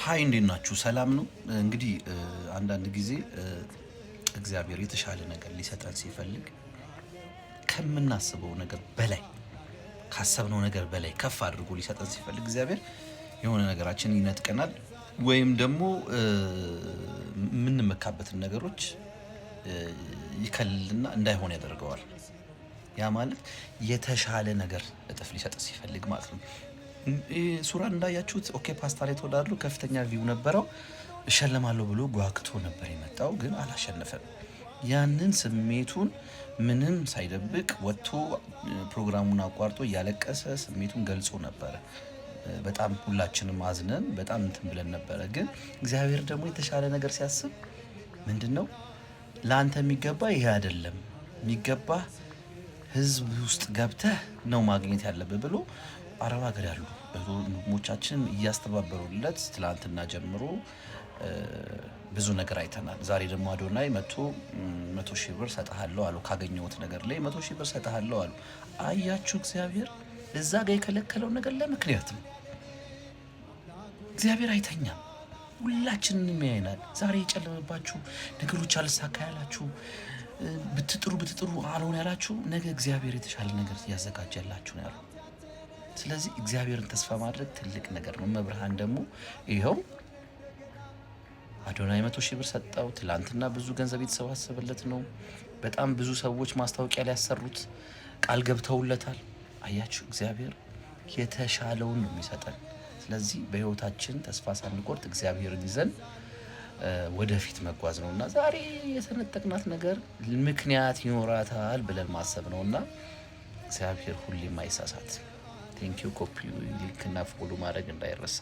Hi፣ እንዴት ናችሁ? ሰላም ነው። እንግዲህ አንዳንድ ጊዜ እግዚአብሔር የተሻለ ነገር ሊሰጠን ሲፈልግ ከምናስበው ነገር በላይ፣ ካሰብነው ነገር በላይ ከፍ አድርጎ ሊሰጠን ሲፈልግ እግዚአብሔር የሆነ ነገራችን ይነጥቀናል ወይም ደግሞ የምንመካበትን ነገሮች ይከልልና እንዳይሆን ያደርገዋል። ያ ማለት የተሻለ ነገር እጥፍ ሊሰጥ ሲፈልግ ማለት ነው። ሱራ እንዳያችሁት ኦኬ ፓስታ ላይ ተወዳድሮ ከፍተኛ view ነበረው። እሸለማለሁ ብሎ ጓግቶ ነበር የመጣው፣ ግን አላሸነፈም። ያንን ስሜቱን ምንም ሳይደብቅ ወጥቶ ፕሮግራሙን አቋርጦ እያለቀሰ ስሜቱን ገልጾ ነበረ። በጣም ሁላችንም አዝነን በጣም እንትን ብለን ነበረ። ግን እግዚአብሔር ደግሞ የተሻለ ነገር ሲያስብ ምንድን ነው፣ ለአንተ የሚገባ ይሄ አይደለም፣ የሚገባ ህዝብ ውስጥ ገብተህ ነው ማግኘት ያለብህ ብሎ አረብ ሀገር ያሉ ወንድሞቻችንን እያስተባበሩለት ትላንትና ጀምሮ ብዙ ነገር አይተናል። ዛሬ ደግሞ አዶናይ መቶ 100,000 ብር ሰጠሃለሁ አሉ። ካገኘሁት ነገር ላይ 100,000 ብር ሰጠሃለሁ አሉ። አያችሁ፣ እግዚአብሔር እዛ ጋር የከለከለው ነገር ለምክንያት ነው። እግዚአብሔር አይተኛም፣ ሁላችንንም ያይናል። ዛሬ የጨለመባችሁ ነገሮች፣ አልሳካ ያላችሁ፣ ብትጥሩ ብትጥሩ አልሆን ያላችሁ፣ ነገ እግዚአብሔር የተሻለ ነገር እያዘጋጀላችሁ ነው ያሉ። ስለዚህ እግዚአብሔርን ተስፋ ማድረግ ትልቅ ነገር ነው። መብርሃን ደግሞ ይኸው አዶናይ 100,000 ብር ሰጠው። ትላንትና ብዙ ገንዘብ የተሰባሰበለት ነው። በጣም ብዙ ሰዎች ማስታወቂያ ሊያሰሩት ቃል ገብተውለታል። አያችሁ፣ እግዚአብሔር የተሻለውን ነው የሚሰጠን። ስለዚህ በህይወታችን ተስፋ ሳንቆርጥ እግዚአብሔርን ይዘን ወደፊት መጓዝ ነው እና ዛሬ የተነጠቅናት ነገር ምክንያት ይኖራታል ብለን ማሰብ ነው እና እግዚአብሔር ሁሌም አይሳሳት። Thank you። Copy link እና follow ማድረግ እንዳይረሳ።